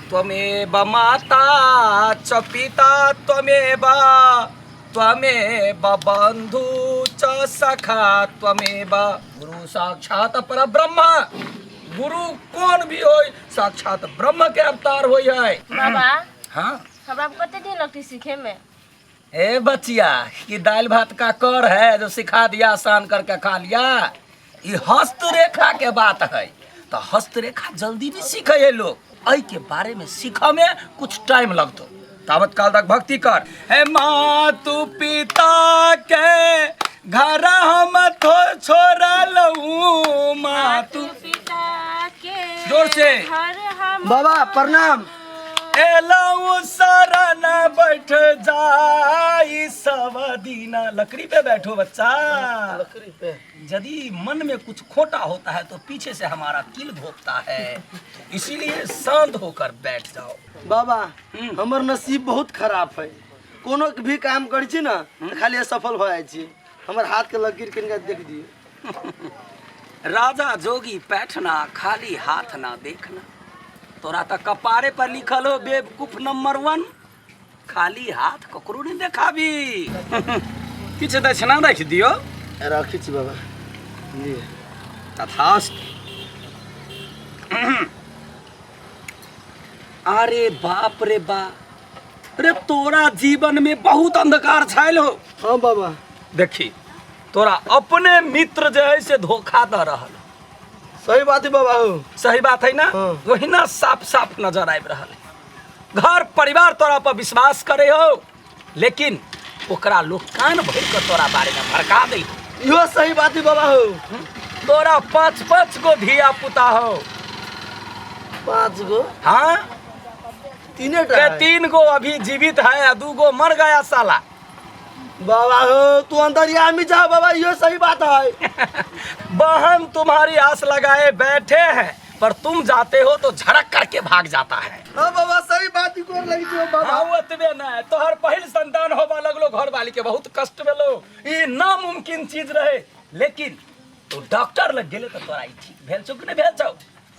त्वमेव माता च पिता त्वमेव त्वमेव बंधु च सखा त्वमेव। गुरु साक्षात परब्रह्म। गुरु कौन भी हो, साक्षात ब्रह्म के अवतार होय है। बाबा। हाँ। हमरा कते दिन लगतै सीखे में? ए बचिया, कि दाल भात का कर है जो सिखा दिया, आसान करके खा लिया। ई हस्तरेखा के बात है, तो हस्तरेखा जल्दी नहीं सीखे है लोग। एहि के बारे में सीखऽ में कुछ टाइम लगतो। तावत काल तक भक्ति कर। हे मातु पिता के घर हम थो छोड़लहूँ, मातु पिता के जोर से। घर हम बाबा प्रणाम। एलऊ शरण बैठ जाई सब दीना। लकड़ी पे बैठो बच्चा। लकड़ी पे। यदि मन में कुछ खोटा होता है तो पीछे से हमारा किल घोपता है, इसीलिए शांत होकर बैठ जाओ। बाबा, हमर नसीब बहुत खराब है। कोनो भी काम करै छी ना तऽ खाली असफल भऽ जाइ छी। हमर हाथ के लकीर कनिका देख दियौ। राजा जोगी बैठना, खाली हाथ ना देखना। तोरा तऽ कपारे पर लिखल हो, बेवकूफ नंबर वन। खाली हाथ ककरो नहीं देखाबी। किछु दक्षिणा राखि दियौ। राखै छी बाबा जी। तथास्तु। अरे बाप रे बाप रे, तोरा जीवन में बहुत अंधकार छायल हो। हाँ बाबा। देखी, तोरा अपने मित्र जे है से धोखा दऽ रहल। सही बात है बाबा हो। सही बात है ना? हाँ। वही ना, साफ साफ नजर आबि रहल है। घर परिवार तोरा पर विश्वास करे हो, लेकिन ओकरा लोग कान भरि कऽ तोरा बारे में भड़का दे। इहो सही बात है बाबा हो। तोरा पाँच पाँच गो धिया पुता हो। पाँच गो? हाँ। तीने टा रे है। तीन गो अभी जीवित है आ 2 गो मर गया साला। बाबा हो, तू अंतर्यामी जा बाबा, इहो सही बात है। बहन तुम्हारी आस लगाए बैठे हैं, पर तुम जाते हो तो झड़क करके भाग जाता है। हाँ बाबा, सही बात ही कोर लगी छो बाबा। हाँ, ओतबे ना, तोहर पहिल संतान होबा लगलो, घर वाली के बहुत कष्ट भेलो। ई नामुमकिन चीज रहे, लेकिन तू डॉक्टर लग गेले तो तोरा ई ठीक भेल छौ कि नहीं भेल छौ?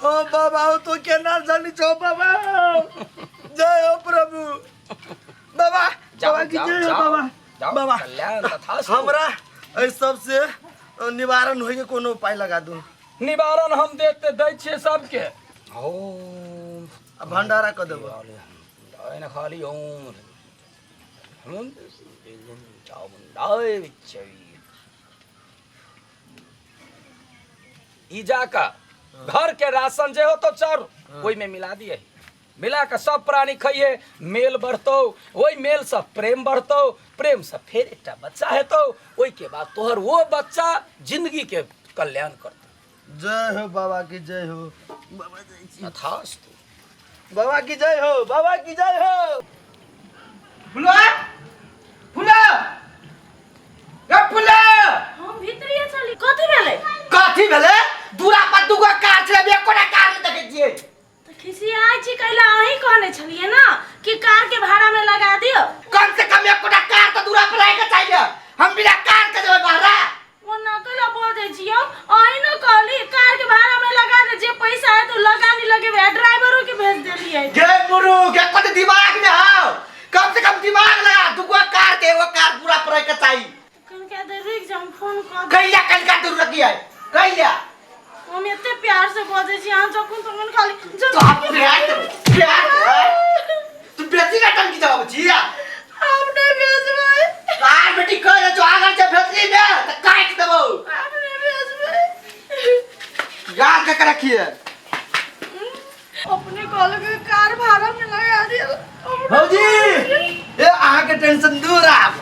ओ बाबा हो, तू केना जानी छो बाबा? जय हो प्रभु बाबा। जाओ, बाबा की जाओ, जय हो। जाओ, बाबा। जाओ, बाबा। कल्याण तथास्तु। हमरा एहि सबसे निवारण होय के कोनो उपाय लगा दू। निवारण हम देते दै छियै सबके। ओम। आ भंडारा कऽ देबो। एना खाली ओम हम चामुंडाय विच्चै। ई जाकर घर के राशन जे हो तो चाउर ओहि में मिला दिए, मिला कऽ सब प्राणी खइहे। मेल बढ़तौ, ओहि मेलसँ प्रेम बढ़तौ, प्रेमसँ फेर एकटा बच्चा हेतौ। ओहिके बाद तोहर वो बच्चा जिंदगीके कल्याण करतौ। जय हो बाबा की जय हो बाबा, जय छी। तथास्तु। बाबा की जय हो, बाबा की जय हो। फुला, फुला रे फुला। हम भीतरिए छली, कथी भेलै? कथी भेलै? दूरा पर दूगो कार छलै, एकोटा कार नहि देखै छियै। तऽ खिसियाइ छी कैला? अहीं कहने छलियै ना कि कार के भाड़ा में लगा दियो। कम से कम एकोटा कार तऽ दूरा पर रहैके चाहिए। हम बिना कार के जेबै बहरा? ओना कैला बजै छियै? अहीं न कहली कार के भाड़ा में लगा दे, जे पैसा है तो लगा नहीं लगेबै, आ ड्राइवरो के भेज देलियै। गे मुरुख, एको तऽ दिमाग में हौ? कम से कम दिमाग लगा, दूगो कार के एगो कार दूरा पर रहैके चाही। कनिका देर रुकि जाउ, हम फोन कऽ देब। कैला कनिका दूर रखिए कैला? हम एते प्यार से बजै छी, अहाँ जखन तखन खाली तो आप प्यार प्यार तू बेसी का टंकी जवाब छी। हम नहि भेजबै। आर बेटी कह दे जो आगर से भेजली ने त काट देबो। हम नहि भेजबै। याद के रखिए। अपने कहलक कार भाड़ा में लगा दिया। भौजी ए, अहाँ के टेंशन दूर आब।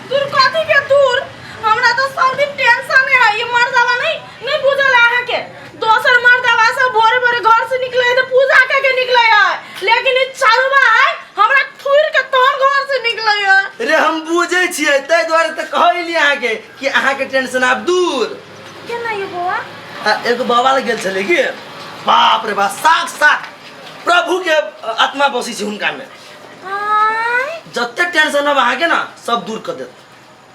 दूर कथी के दूर? हमरा तो सब दिन टेंशन है। ये मर्दावा नहीं नहीं बुझल है अहाँ के। दोसर मर्दावा सब भोरे भोरे घर से निकले है तो पूजा करके निकले है, लेकिन ई चारुवा है हमरा थुर के तहन घर से निकले है। रे हम बुझै छियै, ताहि दुआरे तऽ कहली अहाँके कि अहाँके टेंशन आब दूर। केना ये बौआ? आ, एगो बाबा लग गेल छलै कि बाप रे बाप, साक्षात प्रभु के आत्मा बसै छै हुनका में। आय। जते टेंशन अब अहाँके ना सब दूर कर देत।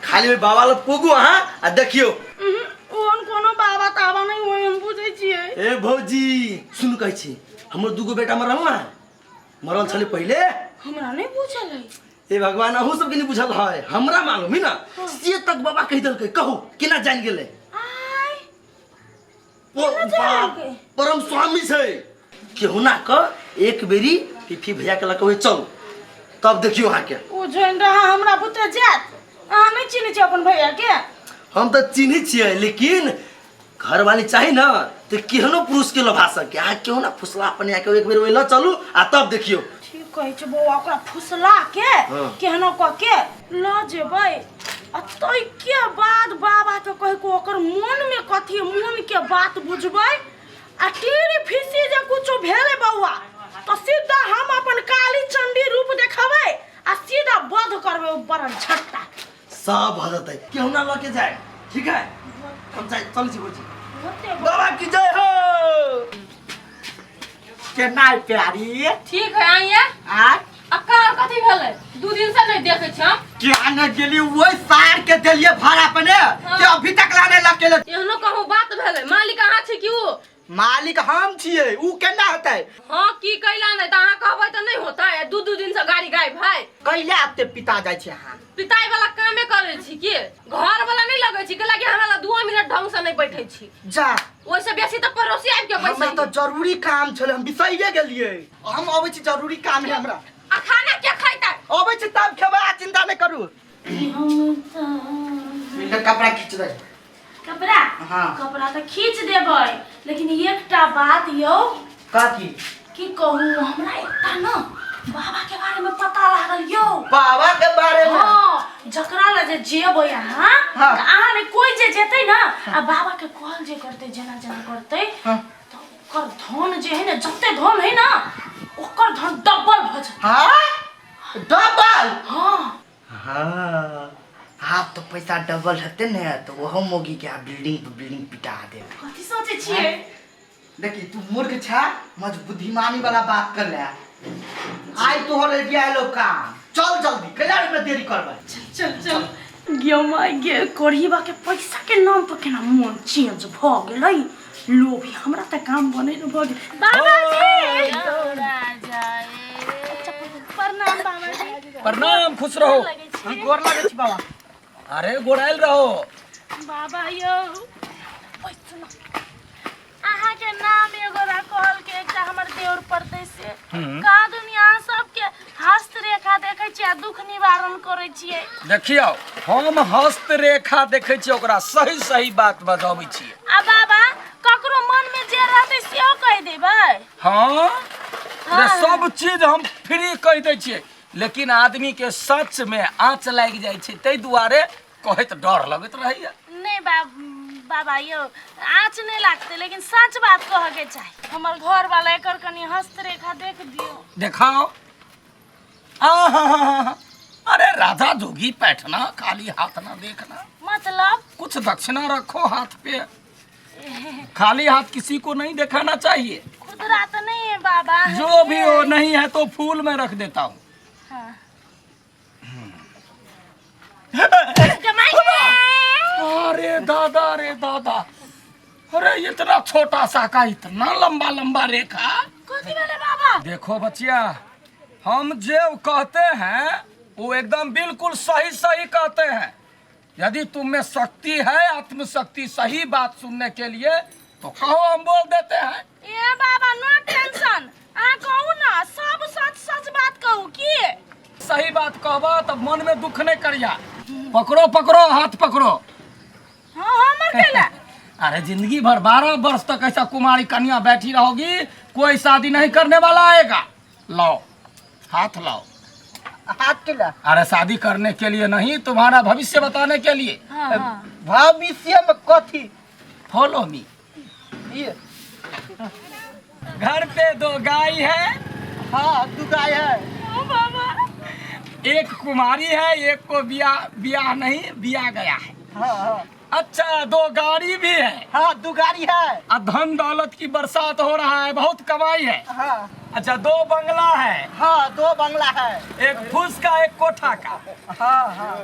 खाली ओहि बाबा लग पुगू अहाँ आ देखियौ। उहुं, ओहन कोनो बाबा ताबा नहीं होय, हम बुझै छियै। ए भौजी सुन, कहै छी हमर दूगो बेटा मरल ना। मरल छलै पहिले। हमरा नहीं बुझल है। हे भगवान, अहूँ सबके नहीं बुझल है, हमरा मालूम है ना। से तक बाबा कहि देलकै, कहू केना जानि गेलै? आय ओ बाप, परम स्वामी छै। केहुना क एक बेरी फीफी भैया के लऽ के चलू, तब देखियो अहाँके। ओ जन रहा हमरा बुते जात। अहाँ नहीं चिन्है छी अपन भैया के? हम तऽ चिन्है छियै, लेकिन घरवाली चाही ना तऽ केहनो पुरुष के लोभा सके। अहाँ केहू ना फुसला अपन आके एक बेर ओहि लऽ चलू आ तब देखियो। ठीक कहै छै बौआ, ओकरा फुसला के हाँ। केहनो कऽ के लऽ जेबै आ ताहिके बाद बाबा के कहि के ओकर मन में कथी मन के बात बुझबै आ टीरी फीसी जे कुछो भेलै बौआ तऽ सीधा हम अपन काली चंडी रूप देखेबै आ सीधा वध करबै ओ बड़न झट्टा। सब भऽ जेतै, केहू ना लऽ के जाए। ठीक है, हम जाए चल छी भौजी। होते बाबा की जय हो। केना प्यारी? ठीक है, आइए। आ अक्का कथी भेलै? 2 दिन से नहीं देखे छी हम। क्या न गेली वही सार के देलिए भाड़ा पने हाँ। के अभी तक लाने लग गेले। एहनो कहूँ बात भेलै? मालिक अहाँ छी कि उ? मालिक हम छियै, उ केना होतै? हाँ की कैला नहीं तऽ अहाँ कहबै तऽ नहीं होतै। दू दू दिन से गाड़ी गायब है। कैला एते पिता जाइ छै अहाँ? पिताई वाला कामे करै छी की? घर वाला नहीं लगै छी कैला कि हमरा लग 2 मिनट ढंग से नहीं बैठै छी। जा ओहिसे बेसी तऽ पड़ोसी आबि के हमरा बैसै। तऽ जरूरी काम छलै, हम बिसरिए गेलियै। हम अबै छी, जरूरी काम है हमरा। आ खाना के खैतै? अबै छी तब खेबै, आ चिंता नहि करू। मिलके कपड़ा खींच दे। कपड़ा? हाँ। कपड़ा तऽ खींच देबै, लेकिन एकटा बात यौ। कथी? की कहू, हमरा एकटा न बाबा के बारे में पता लागल यौ। बाबा के बारे में? हाँ, जकरा लग जे जेबै अहाँ, हाँ। तऽ अहाँ ने कोई जे जेतै ना आ बाबा के कहल जे करतै, जेना जेना करतै, हाँ। तऽ ओकर धन जे है ना, जते धन है ना ओकर धन डबल भऽ जेतै। हाँ डबल? हाँ। हाँ आप तो पैसा डबल हेतै ने तऽ ओहो मोगी के बिल्डिंग पर बिल्डिंग पिटा देब। कथी सोचै छियै? देखी तू मूर्ख छा, मज बुद्धिमानी वाला बात कर ले। आई तोहर एरिया आइलो काम, चल जल्दी, कैला में देरी करबै? चल चल गे my गे, कोढ़ीबा के पैसा के नाम पर केना मन चेंज भ गेलै। लोभी हमरा तऽ काम बनै न भऽ गेल। बाबाजी प्रणाम। बाबाजी प्रणाम, खुश रहो। हम गोर लागै छी बाबा। अरे गोड़ायल रहो। बाबा यौ, अहाँ के नाम एगो कहल के एकटा हमर देवर परदेश से कहा दुनिया सबके हस्तरेखा देखै छियै आ दुख निवारण करै छियै। देखियौ, हम हस्तरेखा देखै छियै, ओकरा सही सही बात बजाबै छियै। आ बाबा ककरो मन में जे रहतै सेहो कहि देबै? हाँ रे, सब चीज हम फ्री कहि दै छियै, लेकिन आदमी के सच में आँच लागि जाइ छै, ताहि दुआरे कहैत डर लगैत रहैया। नहीं बाबा यौ, आँच नहीं लागतै, लेकिन सच बात कह के चाही। हमर घर वाला एकर कनी हस्तरेखा देख दियौ। देखाओ। आहा, अरे राधा जोगी बैठना, खाली हाथ ना देखना। मतलब? कुछ दक्षिणा रखो हाथ पे, खाली हाथ किसी को नहीं दिखाना चाहिए। खुदरा तो नहीं है बाबा। जो भी हो, नहीं है तो फूल में रख देता हूँ। हाँ। अरे दादा रे दादा, अरे इतना छोटा सा का इतना लंबा लंबा रेखा। कथी भेलै बाबा? देखो बचिया, हम जो कहते हैं वो एकदम बिल्कुल सही सही कहते हैं। यदि तुम में शक्ति है, आत्मशक्ति, सही बात सुनने के लिए तो कहो, हम बोल देते हैं। ए बाबा, नो टेंशन, अहाँ कहू ना, सब सच सच बात कहू की। सही बात कहबा तब मन में दुख नहीं करिया। पकड़ो पकड़ो हाथ पकड़ो। हाँ हमर केला? अरे जिंदगी भर 12 वर्ष तक ऐसा कुमारी कन्या बैठी रहोगी, कोई शादी नहीं करने वाला आएगा। लाओ हाथ लाओ। हाथ केला? अरे शादी करने के लिए नहीं, तुम्हारा भविष्य बताने के लिए। हाँ, हाँ। भविष्य में कथी? Follow me. ये घर पे 2 गाय है। हाँ 2 गाय है। ओ बाबा। एक कुमारी है, एक को बियाह नहीं, बियाह गया है। हाँ, हाँ। अच्छा 2 गाड़ी भी है। हाँ 2 गाड़ी है। और धन दौलत की बरसात हो रहा है, बहुत कमाई है। हाँ। अच्छा 2 बंगला है। हाँ 2 बंगला है। एक फूस का एक कोठा का। हाँ, हाँ।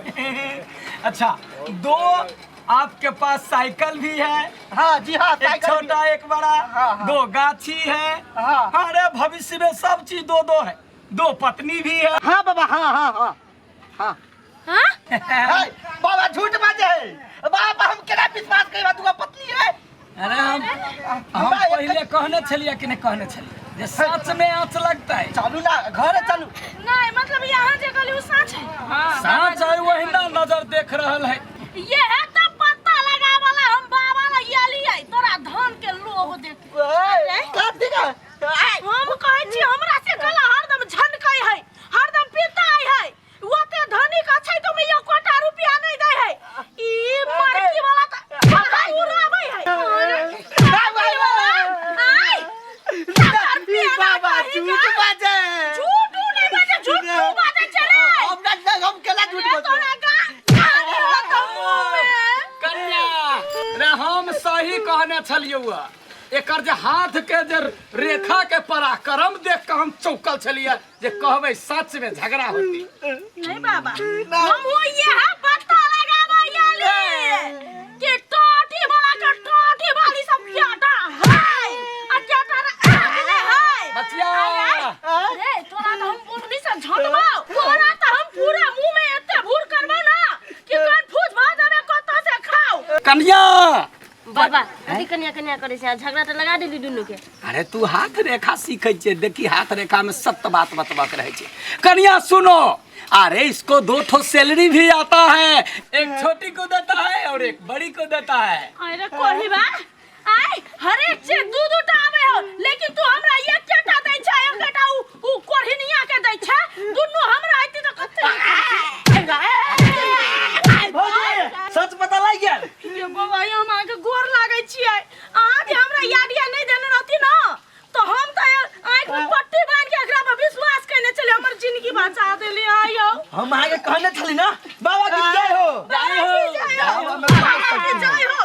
अच्छा 2 आपके पास साइकिल भी है। हाँ जी हाँ, एक साइकिल भी छोटा है। एक बड़ा। हाँ, हाँ। 2 गाछी है। हाँ। अरे भविष्य में सब चीज 2-2 है। दो पत्नी भी है। हाँ बाबा, हाँ हाँ हाँ हाँ। हाँ? है, बाबा झूठ बाजे है बाबा, हम केना विश्वास करी बा पत्नी है। अरे हम पहले कहने छलिए कि नहीं कहने छलिए जे सच में आँच लगता है। चलू ना घर चलू। नहीं मतलब यहाँ जे गली उ साँच है। साँच है वही ना नजर देख रहल है। ये है तो पता लगा वाला हम बाबा ला ये तोरा धन के लोभ देख। कथी का? हम कहै छी हमरा से गला हरदम झनकै है, हरदम पिताइ है। ओते धनी का छै तो में एकोटा रुपया नहीं दै है। ई मरकी वाला त पढ़ाई उड़ाबै है। अरे आय बाबा झूठ बाजे। झूठ नहीं बाजे, झूठ तू बाजे चले। हम ना हम केना झूठ रे बाजे? तोरा गा गाली होतो मुंह में। कन्या रे, हम सही कहने छलियौ। एकर जे हाथ के जे रेखा के पराक्रम देख के हम चौंकल छलियै जे कहबै सच में झगड़ा होती। नहीं बाबा, हम वो ये है पता लगावा याली कि टोटी वाला के टोटी वाली सब क्या है आ क्या कर है। बचिया अरे तोरा तो हम बोलनी से झटबाओ, तोरा तो हम पूरा मुंह में एते भूर करबो ना कि कन्फ्यूज भ जाबे कत से खाओ। कन्या बाबा कथी कन्या कन्या करे छै? झगड़ा तऽ लगा देली दुनू के। अरे तू हाथ रेखा सीखै छै, देखी हाथ रेखा में सत्य बात बतबक रहे छै। कन्या सुनो, अरे इसको दो ठो सैलरी भी आता है, एक छोटी को देता है और एक बड़ी को देता है। अरे कोही बा आय हर एक चीज दू दू टा आबै हो, लेकिन तू हमरा एकटा दै छै, एकटा उ उ कोढ़िनिया के दै छै। दुनू हमरा आइती तऽ कते। भौजी सच पता लागि गेल। ये बाबा, ये हम अहाँके गोर लागै छियै। अहाँ जे हमरा आइडिया नहि देने रहती न तो हम तऽ आँखि में पट्टी बांधि के एकरा पर विश्वास केने छलियै। हमर जिंदगी बचा देली अहाँ यौ। हम अहाँके कहने छली ना बाबा की जय हो। बाबा की जय हो, बाबा की जय हो,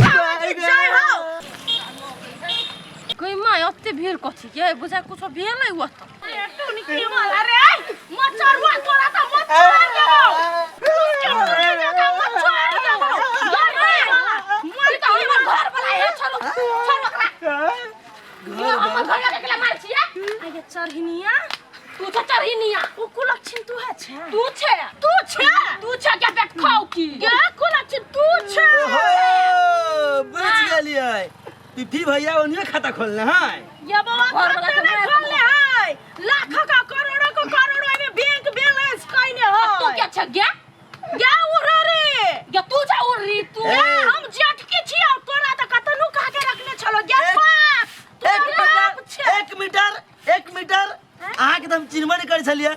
बाबा की जय हो। कोई माँ ओते भीड़ कथी के बुझा कुछो भेलै ओतऽ? अरे तू निकली वाला रे मच्छरवा, तोरा तऽ मच्छर देबौ, उसके मुँह जकाँ मच्छर देबौ। मरकी वाला, ई तऽ हमर घर वाला हे, छोड़ो छोड़ो ओकरा। यो हमर घर वाला के मार छियै। आगे चढ़िनिया। तू तो चढ़िनिया। उ कुलक्षण तू है छे? तू छे, तू छे, तू छे के पेट खाओ की गे कुलक्षण तू छे। ओहो बुझ गेलियै, पीपी भैया ओनिये खाता खोलने है। ये बाबा घर वाला कते के नहीं मार खोलले है, लाख का करोड़ों को करोड़ों में बैंक बैलेंस कइने है। तू क्या छे गे? गे उड़ रे। गे तू छे उड़ री तू। गे हम जेठकी छियौ, तोरा त कतनो कह के रखने छलो गे बाप। एक तोरा बाप मीटर छे। एक मीटर एक मीटर, अहाँके तऽ हम चिन्हबे नहि करै छलियै।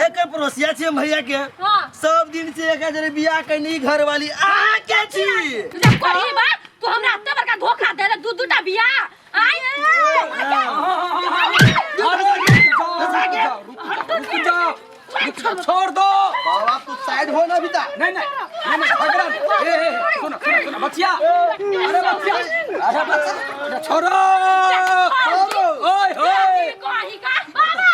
एकर पड़ोसिया छी हम भैया के। सब दिन से एक जरे बियाह कैनी घर वाली अहाँ के छी। तू जब कही बा तू हमरा एते बड़का धोखा दे दू दू टा बियाह आय। अरे रुक जाओ, रुक जाओ, छोड़ दो। बाबा तू साइड हो ना अभी तक। नहीं नहीं नहीं नहीं, झगड़ा नहीं। ए, ए, ए, सुनो सुनो सुनो बचिया, अरे बचिया, अरे बचिया, छोड़ो। ओए ओए कही का बाबा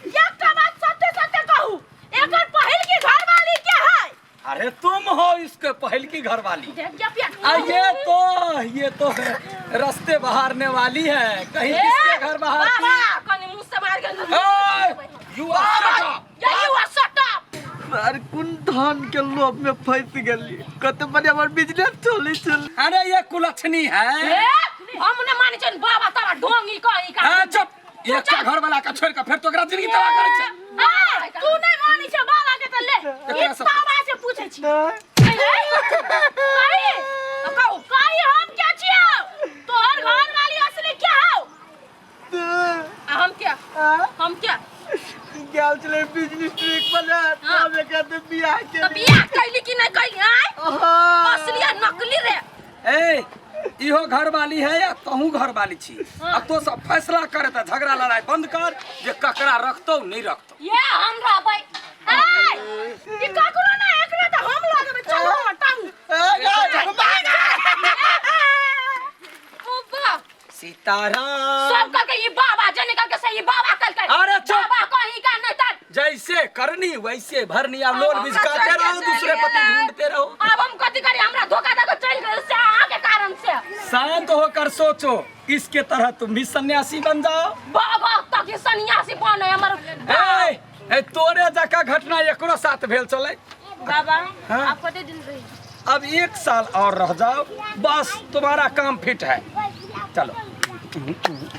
एकटा बात सत्य सत्य कहू, एकर पहिल की घरवाली के है? अरे तुम हो इसके पहल की घरवाली। देख जा पेट। आ ये तो है रास्ते बहारने वाली है, कहीं किसके घर बाहर। बाबा कनी मुंह से मार गेल। You are shut up. या you are shut up. अरे कोन धन के लोभ में फंस गेली, कते बढ़िया हमर बिजनेस चलै छल। अरे ये कुलक्षणी है। ए हम ने मानै छियन बाबा तारा ढोंगी कही का। हाँ, चुप। एकटा घर वाला के छोड़ के फिर तो एकरा जिंदगी तबाह करै छै। ए, तू नहीं मानै छै बाबा के त ले एकरा ई सब- बाबा से पूछै छी। कही कहू, कही हम क्या छियौ? तोहर घर वाली असली क्या हौ? आ हम क्या, हम क्या? गेल छलै बिजनेस ट्रिप पर, तब एकरा तऽ बियाह तो के बियाह कैली कि नहीं कैली आय? असली आ नकली रे। ए इहो घर वाली है या तहू घर वाली छी? अब तो सब फैसला करे त झगड़ा लड़ाई बंद कर जे ककरा रखतौ नहीं रखतौ। ये हम रहबै। ए, ई ककरो ना, एकरा त हम लऽ जेबै। चलो टांग। ओ बाप। सीताराम। सब करके ई बाबा जने करके से ई बाबा करके। अरे चुप। बाबा कहीं का नहीं तर। जैसे करनी वैसे भरनी। अब लोल बिजकाते रहो, दूसरे पति ढूंढते रहो। अब हम कथी करी? हमरा धोखा दे के चल गेल से अहाँ के कारण से। शांत होकर सोचो, इसके तरह तुम भी सन्यासी बन जाओ। बाबा तक ई सन्यासी बने हमर। ए, ए तोरे जकाँ घटना एकरो साथ भेल छलै। बाबा हाँ? आप कते दिन रही? अब 1 साल और रह जाओ, बस तुम्हारा काम फिट है। चलो।